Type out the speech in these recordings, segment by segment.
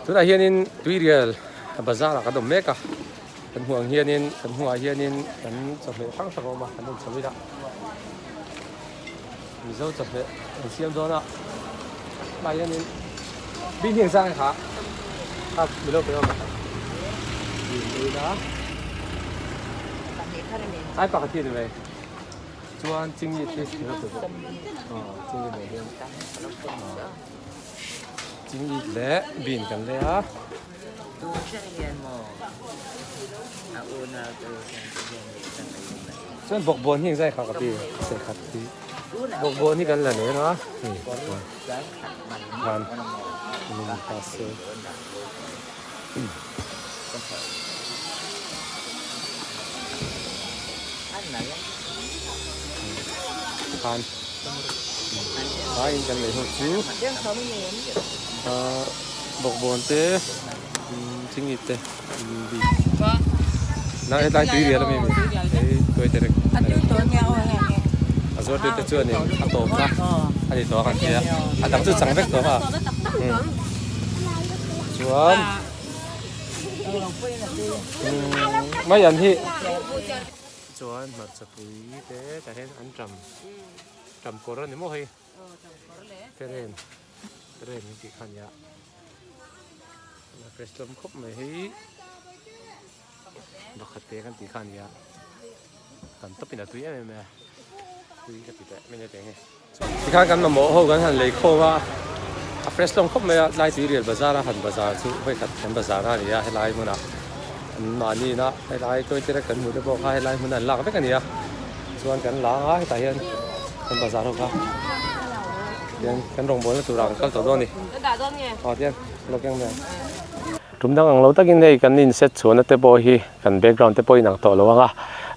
Tunah hianin Tuirial bazar ah kan awm mek a, kan hmuh ang hianin kan hnungah hianin kan chawhmeh hrang hrang a awm a, kan en chho ila. Mizo chawhmeh an siam dawn a, tlai hianin bing hi engzah nge kha kha milo pe awm a bing te ila ai pakhat hi a ni mai chuan chingit hi milo pe bawk aw chingit nen hian chingit leh bean kan lei a. Chuan bawkbawn hi engzai kha ka pi serkhat hi bawkbawn hi kan la leng a hei bawkbawn khan min ta se khan vaiin kan lei ho chu ahh bawkbawn te chingit te Na hetlai tui rial ami hei tuai te reng a zuar te chuanin a tawpna a ni tawh a kan tia a dang chu chang vek tawh a chuan mai an hi chuan hmarcha pui te tah hian an tam tam kawr a ni maw hei teren teren tih kha a nia. Fresh hlawm khawp mai hi pakhat te kan tih kha a ni a kan tawp in a tui em em mai a tui ka ti teh mai ni teng hi tikhan kan mamawh ho kan han lei khawm a a fresh hlawm khawp mai a tlai tui rial bazar a han bazar chu vawikhat kan bazar a ni a helai hmunah an mahni ina helai toy te kan hmuh te pawh kha helai hmun an lak vek a ni a chuan kan la ang a hetah hian kan bazar ho kha tian kan rawngbawlna turah kan kal tawh dawn a ni aw tian lo keng mai ang. Tum dang ang lo takin hei kan in set chhuahna te pawh hi kan background te pawh in ang tawh lo ang a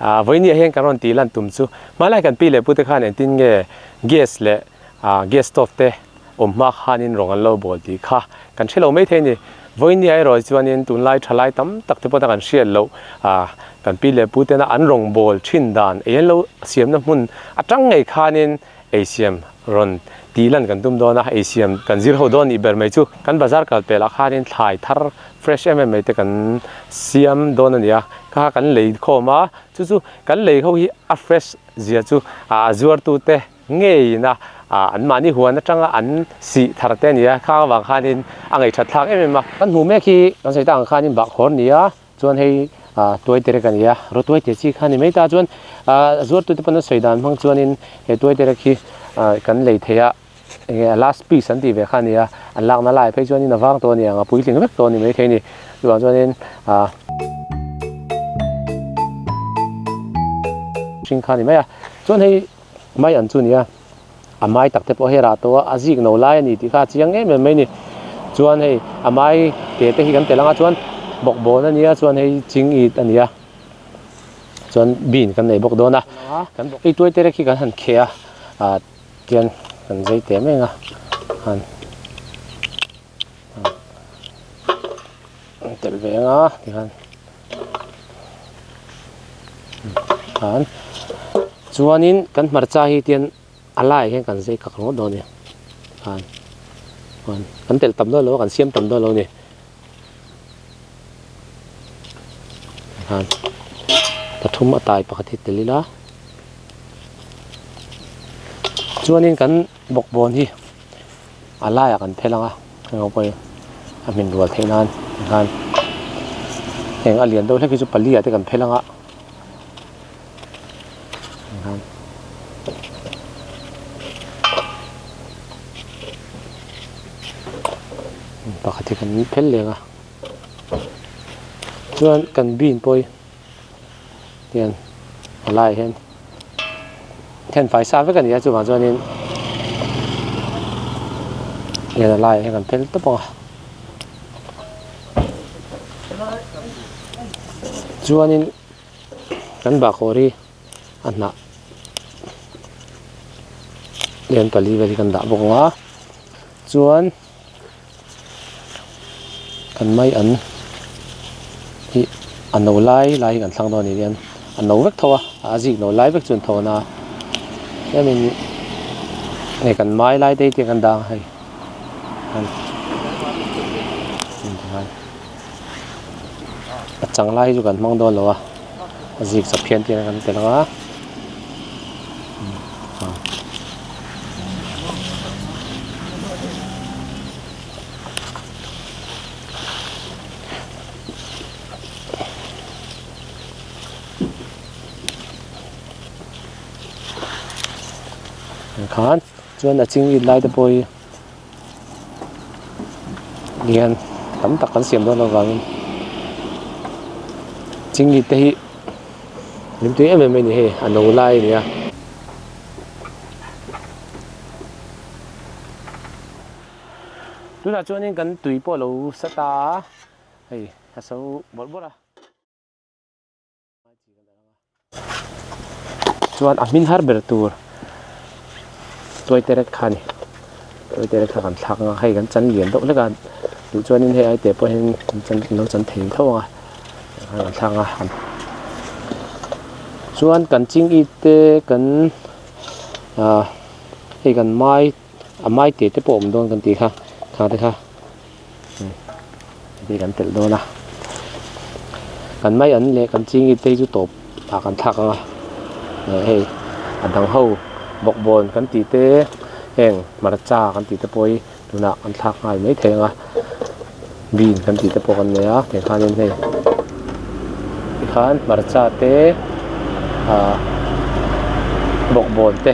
ah vawinia hian kan rawn tih lan tum chu hmanlai kan pi leh pu te khan engtin nge gas leh ah gas stove te awm hma khanin rawng an lo bawl tih kha kan hre lo mai thei a ni. Vawinia erawh chuanin tunlai thalai tam tak te pawh kan hriat loh ah kan pi leh pu tena an rawng bawl thin dan ei an lo siamna hmun atang ngei khanin ei siam rawn tih lan kan tum dawn a, ei siam kan zir ho dawn nih ber mai chu kan bazar kal pelah khanin thlai thar fresh em em mai te kan siam dawn a ni a, kha kha kan lei khawm a, chu chu kan lei ho hi a fresh zia chu a zuartute ngeiin a an mahni huan atanga an sih thar te a ni a, khang avang khanin a ngaihthat thlak em em a. Kan hmuh mek hi kan sawi tak ang khanin bahkhawr a ni a, chuan hei tuai terek a ni a, rawtuai te chi kha a ni mai ta chuan a zuartute pawn an sawi dan hmang chuanin he tuai terek hi kan lei theih a, enge a last piece an tih ve kha a ni a, an lakna lai phei chuanin a vang tawh a ni ang a puitling vek tawh a ni maithei a ni, chuvang chuanin ah hring kha a ni mai a, chuan hei. Mai an chu nia, a mai tak te pawh hei rah tawh a, a zik no lai a ni tih kha a chiang em em mai a ni. Chuan hei a mai te te hi kan tel ang a chuan bawkbawn a nia chuan hei ching it a nia chuan bean kan nei bawk dawn a. Kan hei tuai te rek hi kan han kheh a ah tian kan zai teh mai ang a han telh ve ang a tikhan. Khan chuanin kan hmarcha hi tian a laiah hian kan zai kak ringawt dawn a ni khan khan kan telh tam dawn lo a kan siam tam dawn lo a ni khan pathum a tai pakhat hi tel ila chuanin kan bawkbawn hi a laiah kan phel ang a heng pawh hi a hmin rual theih nan tikhan heng a lian deuh hlek hi chu pali ah te kan phel ang a tikhan pakhat hi kan phel leng a chuan kan bean pawh hi hian a laiah hian then fai sa vek a ni a chuvang chuanin hian a laiah hian kan phel tawp ang a chuanin kan bahkhawr hi a hnah lian pali vel hi kan dah bawk ang a chuan. Kan mai an hi a no lai lai hi kan thlang dawn a ni hian a no vek tho a a zik no lai vek chu an tho a hemi hei kan mai lai te hi tiang kan dah ang hei. A chang lai hi chu kan hmang dawn lo a a zik chawp hian tiang kan telh ang a. Khan chuan a chingit lai te pawh hi hian tam tak kan siam dawn avangin chingit te hi min tui em em mai a ni hei a no lai a ni a. Tunah chuanin kan tui pawh a lo sa ta a hei a so bawrh bawrh a. Chuan a hmin har ber tur tuai te rek kha a ni tuai te rek kha kan thlak ang a hei kan chan lian deuh hlek a duh chuanin hei ai teh pawh hian kan chan kan lo chan thei tho ang a kan thlak ang a chuan kan ching it te kan ah hei kan mai a mai te te pawh a awm dawn kan tih kha kha te kha. Hei kan telh dawn a kan mai an leh kan ching te hi chu tawp ah kan thlak ang a hei a dang ho bawkbawn kan tih te heng hmarcha kan tih te pawh hi tunah kan thlak nghal mai thei ang a bean kan tih te pawh kan nei a tikhanin hei tikhan hmarcha te ah bawkbawn te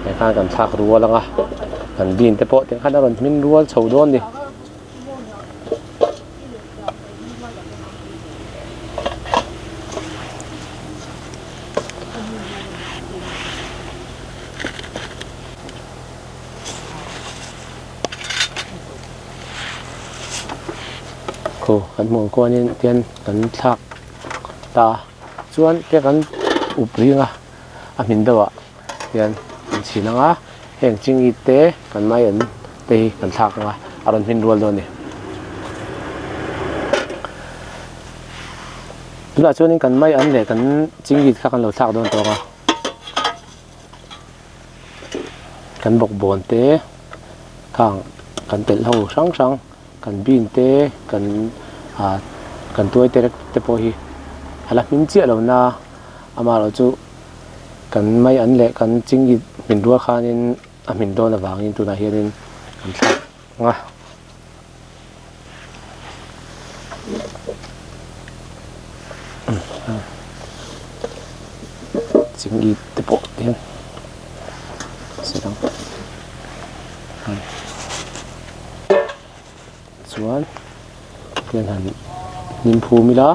tikhan kan thlak rual ang a. Kan bean te pawh tikhan a rawn hmin rual chho dawn a ni. Khu kan hmuh ang kuanin tian kan thlak ta chuan tia kan up ring a a hmin deuh ah. Hian an chhin ang a, heng chingit te kan mai an te hi kan thlak ang a, a rawn hmin rual dawn a ni. Tunah chuanin kan mai an leh kan chingit kha kan lo thlak dawn tawk a, kan bawkbawn te khang kan telh ho hrang hrang kan bean te kan ah kan tuai te te pawh hi a la hmin chiah lo na amaherawhchu. Kan mai an leh kan chingit hmin rual khanin a hmin dawn avangin tunah hianin kan thlak ang a. Chingit te pawh hian chuan hian han hnim phum ila.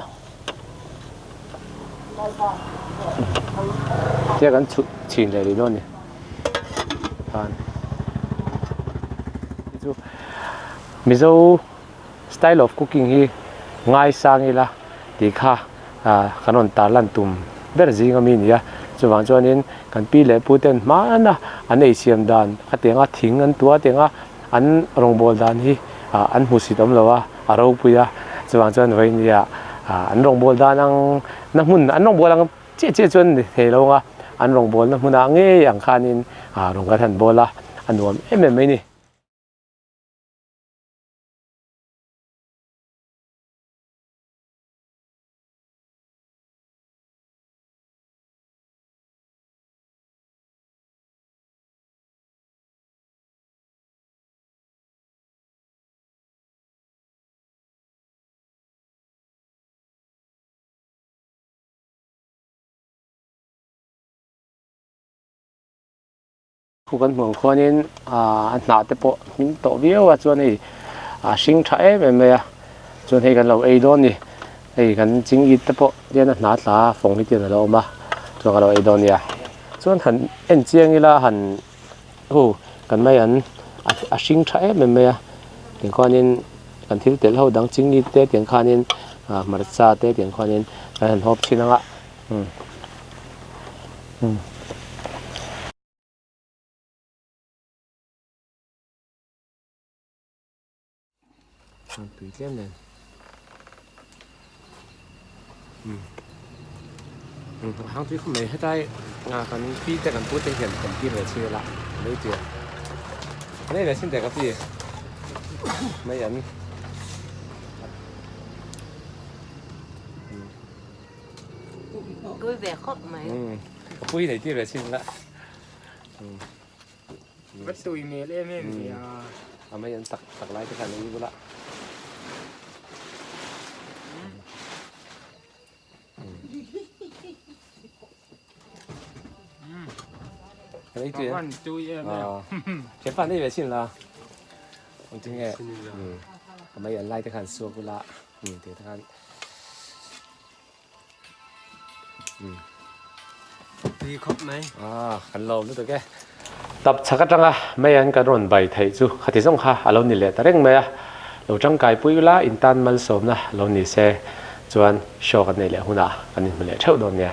Tia kan chhut chhin leh rih dawn a ni khan hi chu Mizo style of cooking hi ngaisang ila tih kha ah kan rawn tarlan tum ber zing ami a ni a chuvang chuanin kan pi leh pu ten hmana an ei siam dan a tianga thing an tuah tianga an rawngbâwl dan hi ah an hmusit awm lo a a ropui a chuvang chuan vawinia ah an rawngbâwl dan ang na hmun an rawngbâwl ang chiah chiah chuan ni thei lo ang a an rawngbâwl na hmunah ngei ang khanin ah rawn kan han bâwl a a nuam em em mai a ni. Khu kan hmuh ang khuanin ah a hnah te pawh hming tawh viau a chuan hei a hring tha em em mai a chuan hei kan lo ei dawn a ni hei kan chingit te pawh hian a hnah tla fawng hi te a lo awm a chuan ka lo ei dawn a nia chuan han en chiang ila han. Aw kan mai an a hring tha em em mai a tiang khuanin kan thil telh ho dang chingit te tiang khanin ah hmarcha te tiang khuanin kan han hawp thin ang a umm umm. Chuan tui tlem nen umm umm a hang tui khawp mai hetlai ah kan pi te kan pu te hian kan tir ve chhin ila mai tia an ei ve chhin teh ka pi mai an. Tui ve khawp mai. Ka pui nei tir ve chin la. Va tui hmel em em ve a. A mai an tak tak lai te khan ei bula. Kan ei tui em? Tui em em. Thianpa nei ve chin la. Ang chu nge. A mai an lai te khan suak bula. Ti te khan. Tui khawp mai. Ah, kan lawm lutuk e. Tap chhak atanga mai an kan rawn bai theih chu khati zawng kha a lo ni leh ta reng mai a. Lo tangkai pui ula intan malsawmna lo ni se chuan show kan nei leh hunah kan inhmu leh theuh dawn nia.